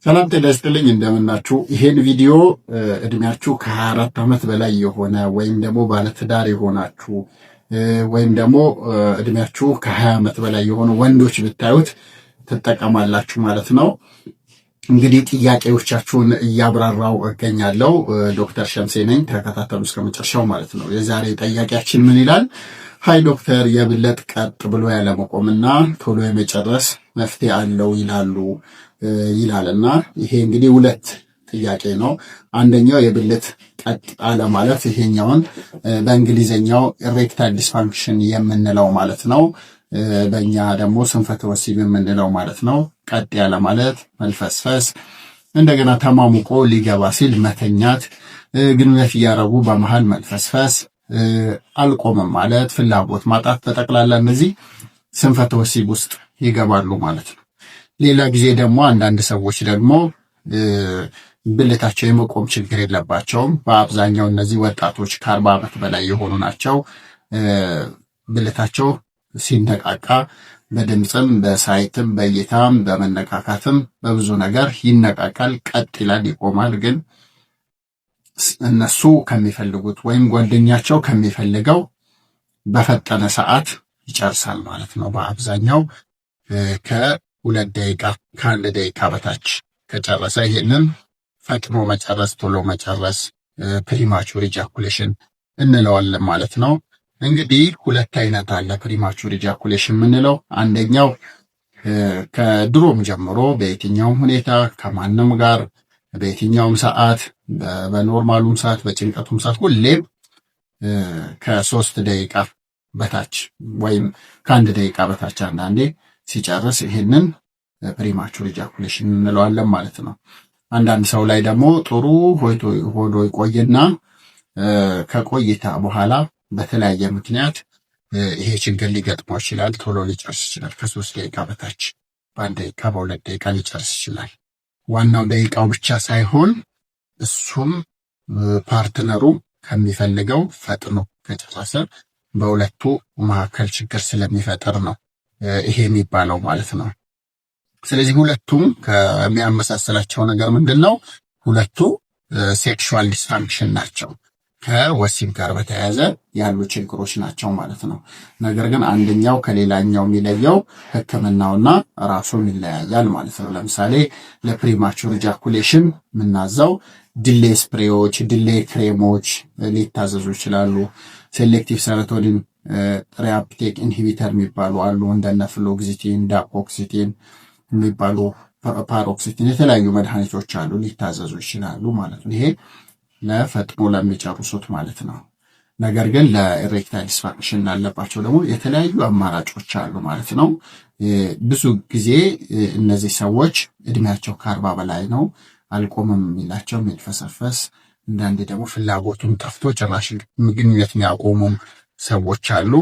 ሰላም ጤና ይስጥልኝ፣ እንደምናችሁ። ይሄን ቪዲዮ እድሜያችሁ ከ24 ዓመት በላይ የሆነ ወይም ደግሞ ባለትዳር የሆናችሁ ወይም ደግሞ እድሜያችሁ ከ20 ዓመት በላይ የሆኑ ወንዶች ብታዩት ትጠቀማላችሁ ማለት ነው። እንግዲህ ጥያቄዎቻችሁን እያብራራው እገኛለሁ። ዶክተር ሸምሴ ነኝ። ተከታተሉ እስከ መጨረሻው ማለት ነው። የዛሬ ጠያቂያችን ምን ይላል? Hi ዶክተር፣ የብልት ቀጥ ብሎ ያለመቆምና ቶሎ የመጨረስ መፍትሄ አለው ይላሉ ይላልና ይሄ እንግዲህ ሁለት ጥያቄ ነው። አንደኛው የብልት ቀጥ አለ ማለት ይሄኛውን በእንግሊዘኛው erectile dysfunction የምንለው ማለት ነው። በእኛ ደግሞ ስንፈተ ወሲብ የምንለው ማለት ነው። ቀጥ ያለ ማለት መልፈስፈስ፣ እንደገና ተሟሙቆ ሊገባ ሲል መተኛት፣ ግንኙነት እያረጉ በመሃል መልፈስፈስ፣ አልቆምም ማለት፣ ፍላጎት ማጣት፣ በጠቅላላ እነዚህ ስንፈተ ወሲብ ውስጥ ይገባሉ ማለት ነው። ሌላ ጊዜ ደግሞ አንዳንድ ሰዎች ደግሞ ብልታቸው የመቆም ችግር የለባቸውም። በአብዛኛው እነዚህ ወጣቶች ከ40 ዓመት በላይ የሆኑ ናቸው። ብልታቸው ሲነቃቃ በድምፅም በሳይትም በእይታም በመነካካትም በብዙ ነገር ይነቃቃል፣ ቀጥ ይላል፣ ይቆማል። ግን እነሱ ከሚፈልጉት ወይም ጓደኛቸው ከሚፈልገው በፈጠነ ሰዓት ይጨርሳል ማለት ነው። በአብዛኛው ከ2 ደቂቃ ከ1 ደቂቃ በታች ከጨረሰ ይሄንን ፈጥኖ መጨረስ፣ ቶሎ መጨረስ premature ejaculation እንለዋለን ማለት ነው። እንግዲህ ሁለት አይነት አለ premature ejaculation የምንለው። አንደኛው ከድሮም ጀምሮ በየትኛውም ሁኔታ ከማንም ጋር በየትኛውም ሰዓት በ normal ኡም ሰዓት በጭንቀቱም ሰዓት ሁሌም ከ3 ደቂቃ በታች ወይም ከ1 ደቂቃ በታች አንዳንዴ ሲጨርስ ይሄንን premature ejaculation እንለዋለን ማለት ነው። አንዳንድ ሰው ላይ ደግሞ ጥሩ ሆኖ ይቆይና ከቆይታ በኋላ በተለያየ ምክንያት ይሄ ችግር ሊገጥመው ይችላል። ቶሎ ሊጨርስ ይችላል። ከ3 ደቂቃ በታች በ1 ደቂቃ በ2 ደቂቃ ሊጨርስ ይችላል። ዋናው ደቂቃው ብቻ ሳይሆን እሱም partner ኡ ከሚፈልገው ፈጥኖ ከጨረሰ በሁለቱ መካከል ችግር ስለሚፈጥር ነው ይሄ የሚባለው ማለት ነው። ስለዚህ ሁለቱም ከሚያመሳስላቸው ነገር ምንድን ነው? ሁለቱ sexual dysfunction ናቸው። ከወሲብ ጋር በተያያዘ ያሉ ችግሮች ናቸው ማለት ነው። ነገር ግን አንደኛው ከሌላኛው የሚለየው ሕክምናውና ራሱም ይለያያል ማለት ነው። ለምሳሌ ለ premature ejaculation የምናዘው delay spray ዎች፣ delay ክሬሞች ሊታዘዙ ይችላሉ። Selective serotonin reuptake inhibitor የሚባሉ አሉ። እንደነ fluoxetine፣ dapoxetine የሚባሉ paroxetine፣ የተለያዩ መድኃኒቶች አሉ፣ ሊታዘዙ ይችላሉ ማለት ነው። ይሄ ለፈጥኖ ለሚጨርሱት ማለት ነው። ነገር ግን ለ erectile dysfunction ላለባቸው ደግሞ የተለያዩ አማራጮች አሉ ማለት ነው። ብዙ ጊዜ እነዚህ ሰዎች እድሜያቸው ከ40 በላይ ነው። አልቆምም የሚላቸው የሚልፈሰፈስ፣ አንዳንዴ ደግሞ ፍላጎቱን ጠፍቶ ጭራሽ ግንኙነት የሚያቆሙም ሰዎች አሉ።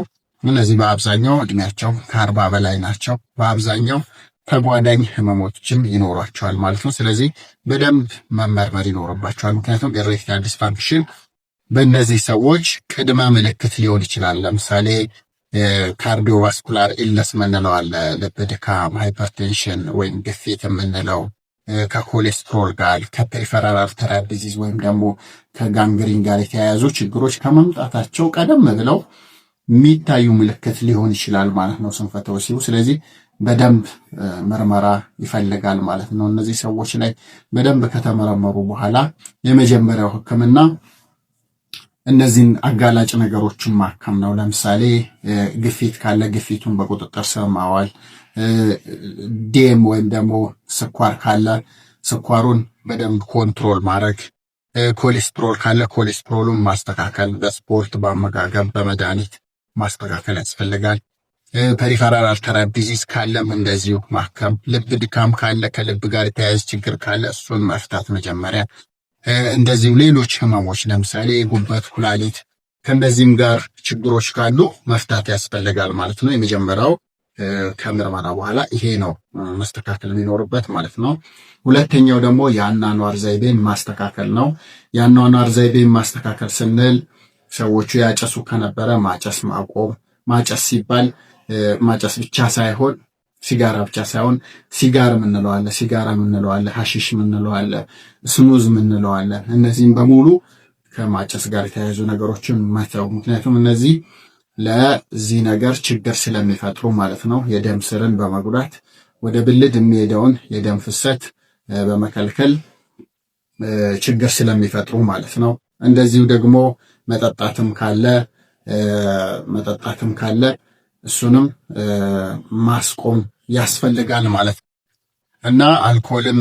እነዚህ በአብዛኛው እድሜያቸው ከ40 በላይ ናቸው። በአብዛኛው ተጓዳኝ ህመሞችም ይኖሯቸዋል ማለት ነው። ስለዚህ በደንብ መመርመር ይኖርባቸዋል። ምክንያቱም erectile dysfunction በእነዚህ ሰዎች ቅድመ ምልክት ሊሆን ይችላል። ለምሳሌ cardiovascular illness ምንለው አለ፣ ልብ ድካም፣ hypertension ወይም ግፊት የምንለው ከኮሌስትሮል ጋር ከ peripheral arterial disease ወይም ደግሞ ከ gangrene ጋር የተያያዙ ችግሮች ከመምጣታቸው ቀደም ብለው የሚታዩ ምልክት ሊሆን ይችላል ማለት ነው ስንፈተ ወሲቡ። ስለዚህ በደንብ ምርመራ ይፈልጋል ማለት ነው። እነዚህ ሰዎች ላይ በደንብ ከተመረመሩ በኋላ የመጀመሪያው ሕክምና እነዚህን አጋላጭ ነገሮችን ማከም ነው። ለምሳሌ ግፊት ካለ ግፊቱን በቁጥጥር ስር ማዋል፣ DM ወይም ደግሞ ስኳር ካለ ስኳሩን በደንብ control ማድረግ፣ ኮሌስትሮል ካለ ኮሌስትሮሉን ማስተካከል፣ በስፖርት፣ በአመጋገብ፣ በመድኃኒት ማስተካከል ያስፈልጋል። Peripheral arterial disease ካለም እንደዚሁ ማከም፣ ልብ ድካም ካለ ከልብ ጋር የተያያዘ ችግር ካለ እሱን መፍታት መጀመሪያ። እንደዚሁ ሌሎች ህመሞች ለምሳሌ ጉበት፣ ኩላሊት ከእነዚህም ጋር ችግሮች ካሉ መፍታት ያስፈልጋል ማለት ነው። የመጀመሪያው ከምርመራ በኋላ ይሄ ነው መስተካከል የሚኖርበት ማለት ነው። ሁለተኛው ደግሞ የአኗኗር ዘይቤን ማስተካከል ነው። የአኗኗር ዘይቤን ማስተካከል ስንል ሰዎቹ ያጨሱ ከነበረ ማጨስ ማቆም። ማጨስ ሲባል ማጨስ ብቻ ሳይሆን ሲጋራ ብቻ ሳይሆን ሲጋር ምንለው አለ፣ ሲጋራ ምንለው አለ፣ ሐሺሽ ምንለው አለ፣ snus ምንለው አለ። እነዚህም በሙሉ ከማጨስ ጋር የተያያዙ ነገሮችን መተው። ምክንያቱም እነዚህ ለዚህ ነገር ችግር ስለሚፈጥሩ ማለት ነው። የደም ስርን በመጉዳት ወደ ብልት የሚሄደውን የደም ፍሰት በመከልከል ችግር ስለሚፈጥሩ ማለት ነው። እንደዚሁ ደግሞ መጠጣትም ካለ እሱንም ማስቆም ያስፈልጋል ማለት ነው። እና አልኮልም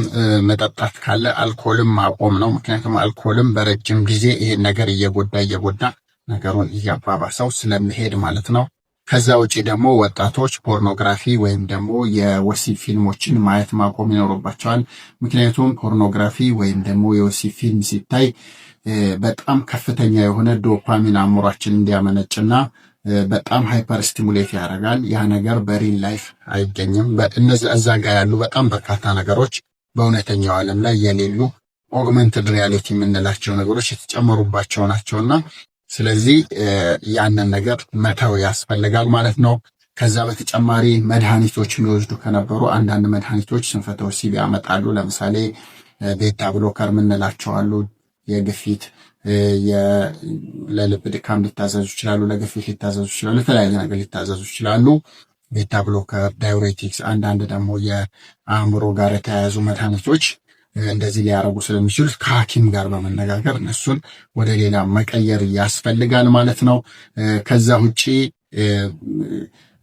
መጠጣት ካለ አልኮልም ማቆም ነው። ምክንያቱም አልኮልም በረጅም ጊዜ ይሄን ነገር እየጎዳ እየጎዳ ነገሩን እያባባሰው ስለሚሄድ ማለት ነው። ከዛ ውጪ ደግሞ ወጣቶች ፖርኖግራፊ ወይም ደግሞ የወሲብ ፊልሞችን ማየት ማቆም ይኖርባቸዋል። ምክንያቱም ፖርኖግራፊ ወይም ደግሞ የወሲብ ፊልም ሲታይ በጣም ከፍተኛ የሆነ ዶፓሚን አእምሯችን እንዲያመነጭና በጣም hyper stimulate ያደርጋል። ያ ነገር በ real life አይገኝም። እነዚህ እዛ ጋር ያሉ በጣም በርካታ ነገሮች በእውነተኛው ዓለም ላይ የሌሉ augmented reality የምንላቸው ነገሮች የተጨመሩባቸው ናቸውና ስለዚህ ያንን ነገር መተው ያስፈልጋል ማለት ነው። ከዛ በተጨማሪ መድኃኒቶች የሚወስዱ ከነበሩ አንዳንድ መድኃኒቶች ስንፈተ ወሲብ ያመጣሉ። ለምሳሌ beta blocker የምንላቸው አሉ። የግፊት፣ ለልብ ድካም ሊታዘዙ ይችላሉ። ለግፊት ሊታዘዙ ይችላሉ። ለተለያየ ነገር ሊታዘዙ ይችላሉ። Beta blocker፣ diuretics፣ አንዳንድ ደግሞ የአእምሮ ጋር የተያያዙ መድኃኒቶች እንደዚህ ሊያደርጉ ስለሚችሉ ከሐኪም ጋር በመነጋገር እነሱን ወደ ሌላ መቀየር ያስፈልጋል ማለት ነው። ከዛ ውጪ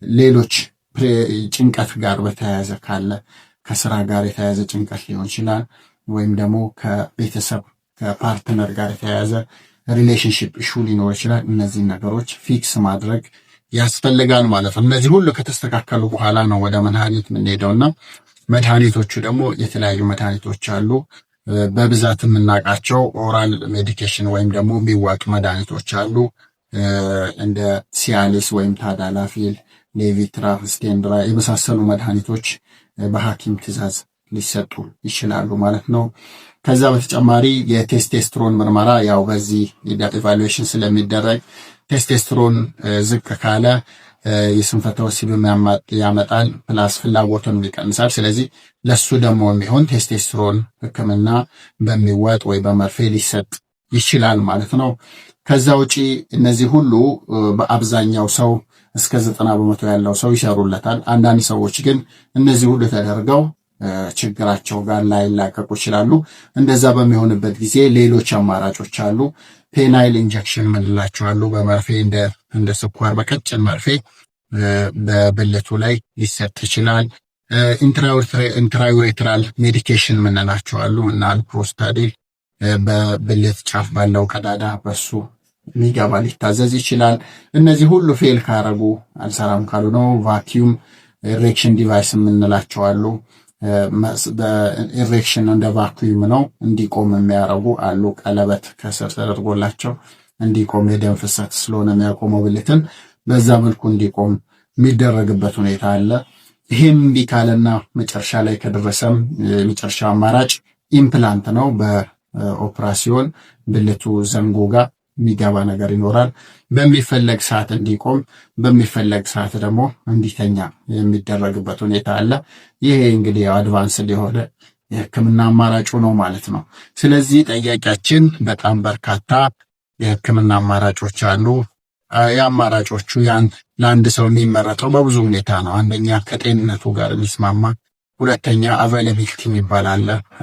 ሌሎች ጭንቀት ጋር በተያያዘ ካለ፣ ከስራ ጋር የተያያዘ ጭንቀት ሊሆን ይችላል፣ ወይም ደግሞ ከቤተሰብ ከ partner ጋር የተያያዘ relationship issue ሊኖር ይችላል። እነዚህን ነገሮች fix ማድረግ ያስፈልጋል ማለት ነው። እነዚህ ሁሉ ከተስተካከሉ በኋላ ነው ወደ መድኃኒት የምንሄደውና መድኃኒቶቹ ደግሞ የተለያዩ መድኃኒቶች አሉ። በብዛት የምናውቃቸው oral medication ወይም ደግሞ የሚዋጡ መድኃኒቶች አሉ። እንደ Cialis ወይም tadalafil፣ Levitra፣ Stendra የመሳሰሉ መድኃኒቶች በሐኪም ትዕዛዝ ሊሰጡ ይችላሉ ማለት ነው። ከዛ በተጨማሪ የቴስቴስትሮን ምርመራ ያው በዚህ evaluation ስለሚደረግ ቴስቴስትሮን ዝቅ ካለ የስንፈተ ወሲብም ያመጣል፣ plus ፍላጎቱን ይቀንሳል። ስለዚህ ለሱ ደግሞ የሚሆን ቴስቴስትሮን ሕክምና በሚዋጥ ወይ በመርፌ ሊሰጥ ይችላል ማለት ነው። ከዛ ውጪ እነዚህ ሁሉ በአብዛኛው ሰው እስከ 90% ያለው ሰው ይሰሩለታል። አንዳንድ ሰዎች ግን እነዚህ ሁሉ ተደርገው ችግራቸው ጋር ላይላቀቁ ይችላሉ። እንደዛ በሚሆንበት ጊዜ ሌሎች አማራጮች አሉ። Penile injection ምንላቸው አሉ። በመርፌ እንደ ስኳር በቀጭን መርፌ በብልቱ ላይ ሊሰጥ ይችላል። Intraurethral medication ምንላቸው አሉ እና alprostadil በብልት ጫፍ ባለው ቀዳዳ በሱ የሚገባ ሊታዘዝ ይችላል። እነዚህ ሁሉ fail ካረጉ፣ አልሰራም ካሉ ነው vacuum erection device የምንላቸው አሉ። Erection እንደ vacuum ነው፣ እንዲቆም የሚያደርጉ አሉ። ቀለበት ከስር ተደርጎላቸው እንዲቆም፣ የደም ፍሰት ስለሆነ የሚያቆመው ብልትን፣ በዛ መልኩ እንዲቆም የሚደረግበት ሁኔታ አለ። ይሄም እምቢ ካለና መጨረሻ ላይ ከደረሰም የመጨረሻ አማራጭ implant ነው። በኦፕራሲዮን ብልቱ ዘንጎ ጋር የሚገባ ነገር ይኖራል። በሚፈለግ ሰዓት እንዲቆም፣ በሚፈለግ ሰዓት ደግሞ እንዲተኛ የሚደረግበት ሁኔታ አለ። ይሄ እንግዲህ advanced የሆነ የሕክምና አማራጩ ነው ማለት ነው። ስለዚህ ጠያቂያችን በጣም በርካታ የሕክምና አማራጮች አሉ። የአማራጮቹ ያን ለአንድ ሰው የሚመረጠው በብዙ ሁኔታ ነው። አንደኛ ከጤንነቱ ጋር የሚስማማ፣ ሁለተኛ availability የሚባል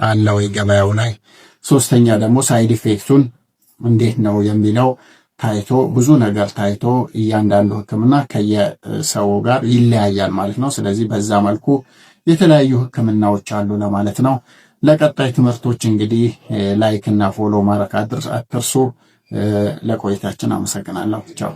አለ ወይ ገበያው ላይ፣ ሶስተኛ ደግሞ side effect ኡን እንዴት ነው የሚለው ታይቶ፣ ብዙ ነገር ታይቶ እያንዳንዱ ሕክምና ከየሰው ጋር ይለያያል ማለት ነው። ስለዚህ በዛ መልኩ የተለያዩ ሕክምናዎች አሉ ለማለት ነው። ለቀጣይ ትምህርቶች እንግዲህ like እና follow ማድረግ አትርሱ። ለቆይታችን አመሰግናለሁ። ቻው።